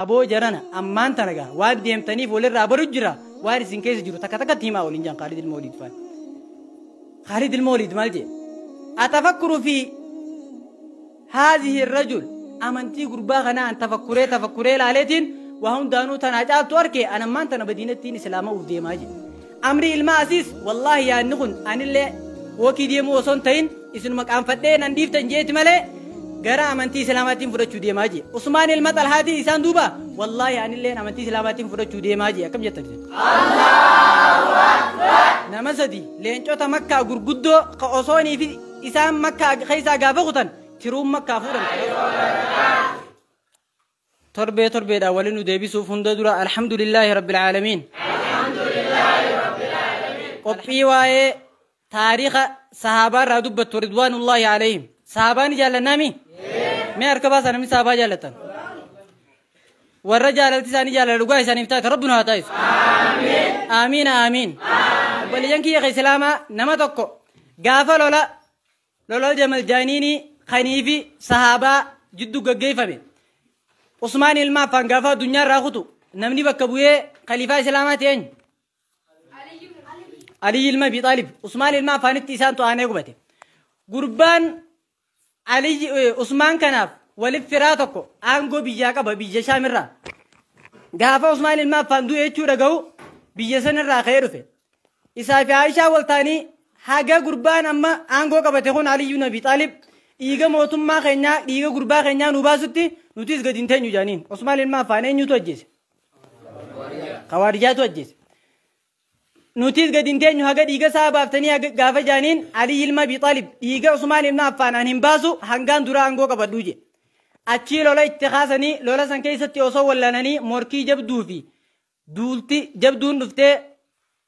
Aboo jarana ammaan tana gaa waan deemtaniif walirraa baru jira waan isin keessa jiru takka takkatti himaa waliin jaan Khaalid ilma Waliid faana. Khaalid ilma Waliid maal jee? Atafakkuru fi haadhihi rajul amantii gurbaa kanaa an tafakkuree tafakkuree laaleetiin waa hundaanuu tanaa caaltu arke an ammaan tana madiinattiin islaama uuf deemaa jee. Amri ilma asiis wallaahi yaadni kun anillee wookii deemuu osoo hin ta'in isinuma qaanfadhee nan dhiiftan jeeti malee gara amantii islaamaatiin fudhachuu deemaa jee. Usmaan ilma Xalhaatii isaan duuba wallaahi anilleen amantii islaamaatiin fudhachuu deemaa jee akkam jettan isin. Nama sadi leencota makkaa gurguddoo ka osoonii fi isaan makkaa keessaa gaafa kutan tiruun makkaa fuudhan. Torbee torbeedhaan waliin nu deebisuuf hunda dura alhamdulillaahi rabbil aalamiin. Qophii waa'ee taariika sahaabaa irraa dubbattu ridwaanullaahi alayhim. Sahaabaa ni jaallannaami? Mee harka baasaa namni sahaabaa jaallatan. Warra jaalalti isaanii jaalala dhugaa isaaniif taate rabbi nu haa taasisu. Aamiin aamiin. Obboleeyyan kiyya islaamaa nama tokko gaafa lola lola Jamal Jaaniinii kanii fi sahaabaa jidduu gaggeeffame. Usmaan ilma Affaan gaafa addunyaa irraa kutu namni bakka bu'ee khaliifaa islaamaa ta'e eenyu? Ali ilma Abi Xaalib. Usmaan ilma Affaanitti isaan to'anee gubate. Gurbaan Ali Usmaan kanaaf walif firaa tokko aangoo biyyaa qaba biyya Shaamirraa. Gaafa Usmaan ilma Affaan du'e jechuu dhaga'u biyya sanarraa ka'ee dhufe. Isaa fi Aishaa wal ta'anii haga gurbaan amma aangoo qabate kun Ali ibn Abi Xaalib dhiiga mootummaa keenyaa dhiiga gurbaa keenyaa nu baasutti nutis gadi hin teenyu jaaniin. Usmaan ilma Affaan eenyutu ajjeese? Kawaarijaatu ajjeese. Nutis gadi hin teenyu haga dhiiga isaa baaftanii gaafa jaaniin Ali ilma Abi Xaalib dhiiga Usmaan ilma Affaan an hin baasu hangaan dura aangoo qabadhu je. Achii lola itti kaasanii lola san keessatti osoo wallananii morkii jabduu fi duulti jabduun dhuftee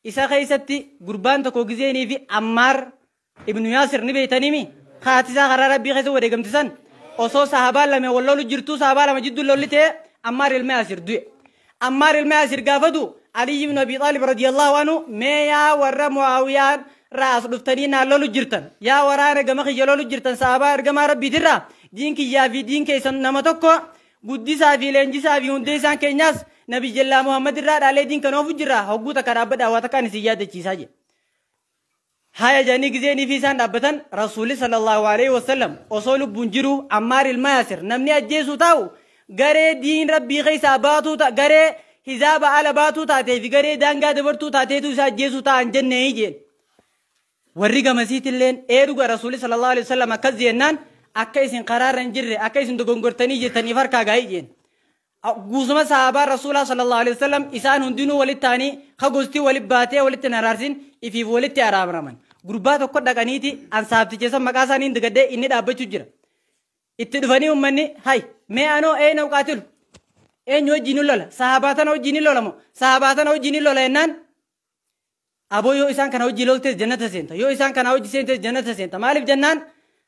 isa keessatti gurbaan tokko gizeenii fi Ammaar ibnu Yaasir ni beeytaniimi haati isaa karaa rabbii keessa wareegamti san osoo sahabaa lama wal lolu jirtuu sahabaa lama jidduu lolli ta'e Ammaar ilma Yaasir du'e. Ammaar ilma Yaasir gaafa du'u Ali ibn Abi Xaalib radiyallahu anhu mee yaa warra Muaawiyaan raas dhuftanii naan lolu jirtan yaa waraana gama kiyya lolu jirtan sahabaa ergamaa rabbiitirraa diin kiyyaa fi diin keessan nama tokko guddisaa fi leenjisaa fi hundee isaan keenyaas nabiyyallaa Muhammad irraa dhaalee diin kan oofu jirra hogguu takka dhaabbadhaa waa takkaan isin yaadachiisaa jedhe. Haya jedhanii gizeenii fi isaan dhaabbatan Rasuulli sallallahu alaihi wasallam osoo lubbuun jiru Ammaar ilma Yaasir namni ajjeesuu taa'u garee diin rabbii keessaa baatuu garee hizaaba ala baatuu taatee fi garee daangaa dabartuu taateetu isa ajjeesuu taa'an jennee jeen. Warri gamasiitilleen ee dhuga Rasuulli sallallahu alaihi wasallam akkas jennaan akka isin karaarra hin jirre akka isin dogongortanii jettaniif harkaa gaa'ii jeen. Guusuma sahabaa Rasuulaa sallallahu alaihi wasallam isaan hundinuu walitti ta'anii ka gosti walitti baatee walitti hin araarsin ifiif walitti araaraman. Gurbaa tokko dhaqaniiti ansaabticha san maqaa isaanii hin dagadhee inni dhaabbachuu jira. Itti dhufanii uummanni hay mee anoo eenyu uqaatilu eenyu wajjin lola sahabaa tana wajjin lola moo sahabaa tana wajjin lola jennaan aboo yoo isaan kana wajjin loltes jannata seenta yoo isaan kana wajjin seentes jannata seenta maaliif jennaan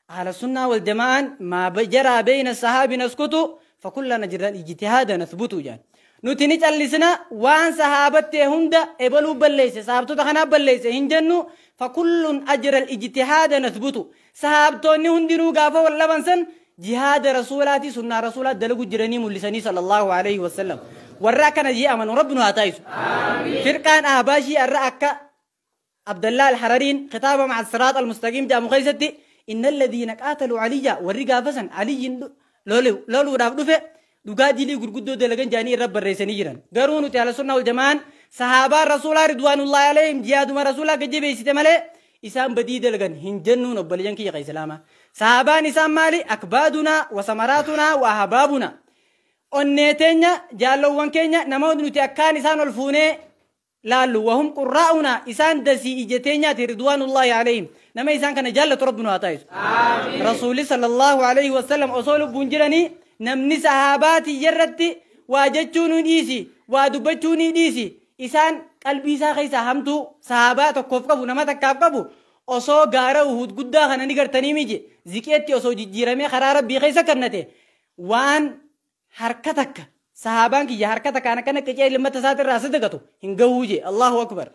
ahla sunnaa wal jamaa'aan maa jaraa beeyna sahaabi naskutu fakullana jirran ijtihaada nasbutu jaan. Nuti ni callisna waan sahaabattee hunda ebaluu balleesse sahabtoota kanaa balleesse hin jennu fakullun ajral ijtihaada nasbutu sahabtoonni hundinuu gaafa wal dhaban san jihaada rasuulaati sunnaa rasuulaa dalagu jiranii mul'isanii sallallahu alaihi wasallam. Warra akkana jee amanu rabbi nu haa taayisu. Firqaan ahbaashii arra akka Abdallah al-Harariin kitaaba maca siraat al-mustaqiim jedhamu keessatti inna alladhiina qaatalu aliyya warri gaafa san aliyyiin loluudhaaf dhufe dhugaa dilii gurguddoo dalagan jaanii irra barreessanii jiran. Garuu nuti ahla sunnaa wal jamaan sahaabaan rasuulaa ridwaanullahi alayhim jihaaduma rasuulaa gajjabeessite malee isaan badii dalagan hin jennuun obboleeyyan kiyya islaamaa. Sahabaan isaan maali? Akbaadunaa wa samaraatunaa wa ahbaabuna. Onnee teenya jaallowwan keenya namoonni nuti akkaan isaan ol fuunee laallu wahum qurraa'una isaan dasii ija teenyaati ridwaanullahi alayhim. Nama isaan kana jaallatu rabbi nu haa taayisu. Rasuulli sallallahu alaihi wasallam osoo lubbuun jiranii namni sahaabaatii irratti waa jechuu ni dhiisi waa dubbachuu ni dhiisi isaan qalbii isaa keessaa hamtuu sahabaa tokkoof qabu nama takkaaf qabu osoo gaara Uhud guddaa kana ni gartanii miji ziqeetti osoo jijjiiramee karaa rabbii keessa kennate waan harka takka sahaabaan kiyya harka takkaan akkana qicee ilmata isaatirraa sadaqatu hin gahuu je. Allahu akbar.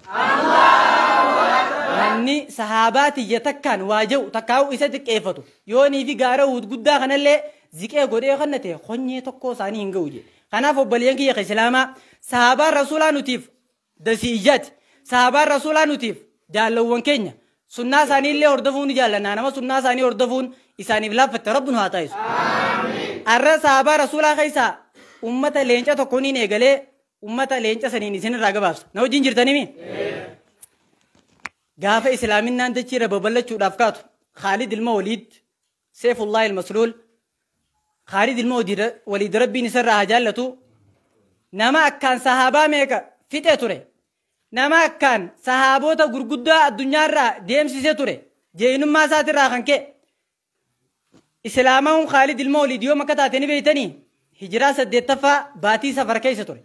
Namni sahaabaa tiyya takkaan waa jedhu takkaa'u isa xiqqeeffatu yoonii fi gaara Uhud guddaa kanallee ziqee godhee kennate konyee tokko isaanii hin gahu je. Kanaaf obboleeyyan kiyya islaamaa sahaabaan rasuulaa nutiif dasii ijjaati. Sahaabaan rasuulaa nutiif jaallawwan keenya. Sunnaa isaanii illee hordofuun ni jaallanna. Nama sunnaa isaanii hordofuun isaaniif laaffatte rabbi nu haa taasisu. Arra sahaabaa rasuulaa keessaa ummata leenca tokko niin eegalee ummata leenca saniin isinirraa gabaabsa. Na wajjin jirtanimi? Gaafa islaaminaan dachiirra babal'achuudhaaf kaatu Khaalid ilma Waliid Seefullahi al-Masluul Khaalid ilma Waliid rabbiin isarraa haa jaallatu nama akkaan sahaabaa meeqa fixe ture. Nama akkaan sahaabota gurguddaa addunyaarraa deemsisee ture. Jeenummaa isaatirraa kan ka'e. Islaamaawun Khaalid ilma Waliid yoom akka taate ni beeytanii? Hijiraa 8ffaa baatii safar keessa ture.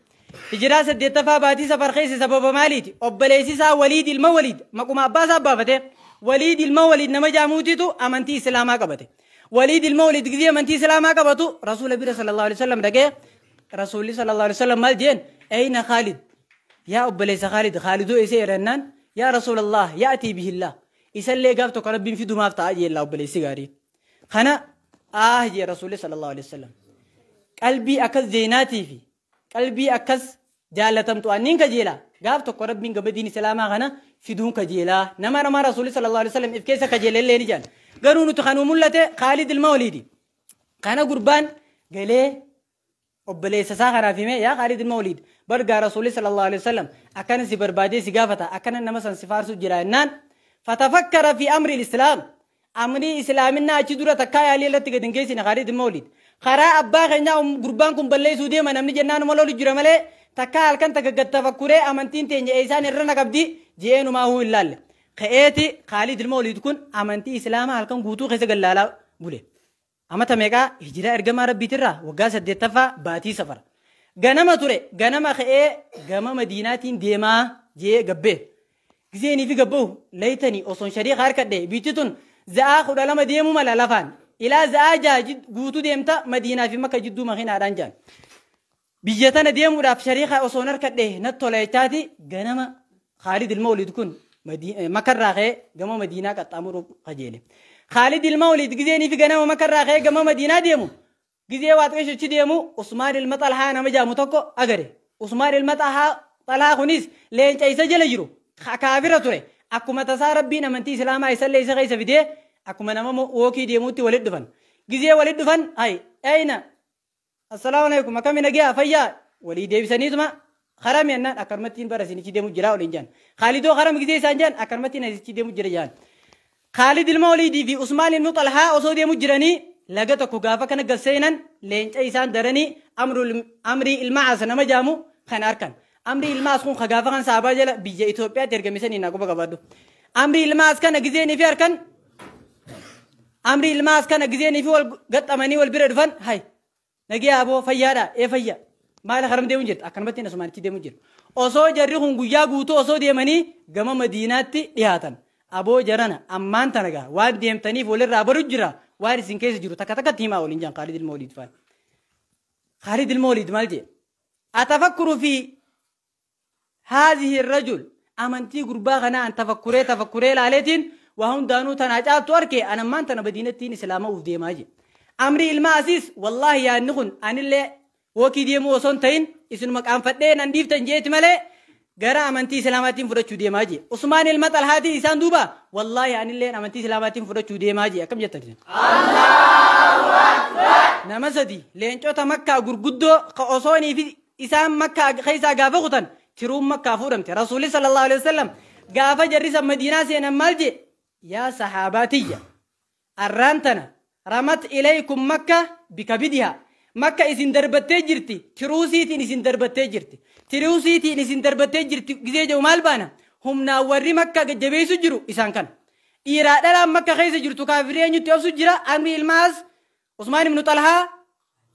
Hijiraa 8ffaa baatii safar keessa sababa maaliiti? Obboleessi isaa Waliid ilma Waliid maquma abbaa isaa baafate. Waliid ilma Waliid nama jaamuutitu amantii Islaamaa qabate. Waliid ilma Waliid gizee amantii Islaamaa qabatu Rasuula bira sallallahu alaihi wasallam dhaqee Rasuulli sallallahu alaihi wasallam maal jeen? Ayna Khaalid? Yaa obboleessa Khaalid, Khaalidoo eessa jedhannaan yaa Rasuulallah ya'tii bihillah. Isallee gaaf tokko rabbiin fidumaaf ta'a jeellaa obboleessi gaarii. Kana aah jee Rasuulli sallallahu alaihi wasallam. Qalbii akkas zeenaatii fi qalbii akkas jaalatamtu anniin kajeelaa. Gaaf tokko rabbiin gama diin islaamaa kana fiduun kajeelaa. Nama nama Rasuulli sallallahu alaihi wasallam if keessa kajeelellee ni jaan. Garuu nuti kanuu mul'ate Khaalid ilma Waliidi. Kana gurbaan galee obboleessa isaa kanaaf himee yaa Khaalid ilma Waliid bargaa Rasuulli sallallahu alaihi wasallam akkana si barbaadee si gaafata akkana nama san si faarsu jira jennaan fatafakkara fi amri islaam amrii islaaminaa achi dura takkaa yaalii irratti gad hin geessine Khaalid ilma Waliid. Karaa abbaa keenyaa gurbaan kun balleessuu deema namni jennaan uma lolu jira malee takkaa halkan takka gad tafakkuree amantiin teenya eessaan irra na qabdi je'eenumaa huu hin laalle. Ka'eeti Khaalid ilma Waliid kun amantii islaamaa halkan guutuu keessa gallaalaa bule. Amata meeqaa hijiraa ergamaa rabbiitirraa waggaa 8ffaa baatii safara. Ganama ture ganama ka'ee gama Madiinaatiin deemaa jee gabbee. Gizeenii fi gabba'u laytanii osoon shariika harkadhe biitti tun za'aa 12 deemuu mala lafaan. Ilaa za'aa 6 guutuu deemta Madiinaa fi Makka jidduu makiinaadhaan jaan. Biyya tana deemuudhaaf shariika osoon harkadhe natti tola jechaati ganama Khaalid ilma Waliid kun Makkarraa ka'ee gama Madiinaa qaxxaamuruuf qajeele. Khaalid ilma Waliid gizeenii fi ganama Makkarraa ka'ee gama Madiinaa deemu gizee waa xiqqeessu deemu Usmaan ilma Xalhaa nama jaamu tokko agare. Usmaan ilma Xalhaa kunis leenca isa jala jiru kaafira ture. Akkuma tasaa rabbiin amantii Islaamaa isallee isa keessa fidee akkuma nama wookii deemuutti walitti dhufan. Gizee walitti dhufan hay ayna assalaamu alaikum akkami nagiyaa fayyaa walii deebisaniituma harami jennaan akkanumattiin bara isinichi deemu jira waliin jaan. Khaalidoo haram gizee isaan jaan akkanumattiin asichi deemu jira jaan. Khaalid ilma Waliidii fi Usmaan ilmu Xalhaa osoo deemu jiranii laga tokko gaafa kana galseenan leenca isaan daranii amrii ilma As nama jaamu kan harkan. Amrii ilma As kun gaafa kan saabaa jala biyya Itoophiyaatti ergamisanii naa quba qabaadhu. Amrii ilma As kana gizeenii fi harkan amrii ilma As kana gizeenii fi wal gaxxamanii wal bira dhufan hay nagiyaa aboo fayyaadha ee fayya maal haram deemu jirta akkanumattiin asumaanitti deemu jiru. Osoo jarri kun guyyaa guutuu osoo deemanii gama Madiinaatti dhiyaatan. Aboo jarana ammaan tana gaa waan deemtaniif walirraa baru jira waan isin keessa jiru takka takkatti himaa waliin jaan Khaalid ilma Waliid faana. Khaalid ilma Waliid maal jee? Atafakkuru fi haadhihi rajul amantii gurbaa kanaa an tafakkuree tafakkuree laaleetiin waa hundaanuu tanaa caaltu arke an ammaan tana Madiinattiin islaama uuf deemaa jee. Amrii ilma Asiis wallaahi yaadni kun anillee wookii deemuu osoo hin ta'in isinuma qaanfadhee nan dhiiftan jeeti malee gara amantii islaamaatiin fudhachuu deemaa jee. Usmaan ilma Xalhaatii isaan duuba wallaahi anillee amantii islaamaatiin fudhachuu deemaa jee akkam jettan isin? Nama sadi leencota Makkaa gurguddoo ka osoonii fi isaan Makkaa keessaa gaafa kutan tiruun Makkaa fuudhamte. Rasuulli sallallahu alaihi wasallam gaafa jarri san Madiinaa seenan maal jee? Yaa sahaabaatiyya arraan tana ramat ilaykum Makka bikabidiha Makka isin darbattee jirti tiruusiitiin isin darbattee jirti tiruusiitiin isin darbattee jirti gizee jedhu maal baana humnaan warri Makka gajjabeessu jiru isaan kana. Dhiiraa dhalaan Makka keessa jirtu kaafirii eenyutti obsu jira amri ilmaas Usmaan ibnu Xalhaa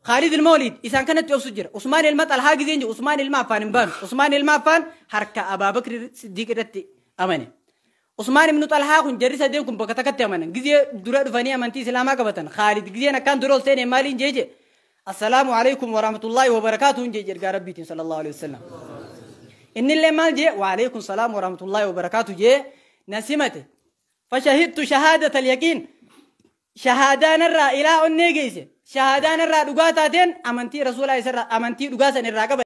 Khaalid ilma Waliid isaan kanatti obsu jira. Usmaan ilma Xalhaa gizeen jiru Usmaan ilma Affaan hin baanu. Usmaan ilma Affaan harka Abaa Bakr Siddiq irratti amane. Usmaan ibnu Xalhaa kun jarri sadeen kun bakka takkatti amanan. Gizee dura dhufanii amantii Islaamaa qabatan. Khaalid gizeen akkaan dura ol seene maaliin jeeje? Assalaamu alaikum wa rahmatullahi wa barakaatuhu jeeje ergaa Rabbiitiin sallallahu alaihi wasallam. Innillee maal jee? Wa alaikum salaam wa rahmatullahi wa barakaatuhu jee na simate. Fashahidtu shahaadata al-yaqiin. Shahaadaa narraa ilaa onnee geesse. Shahaadaan irraa dhugaa taateen amantii rasuulaa isarraa amantii dhugaa san irraa qaba.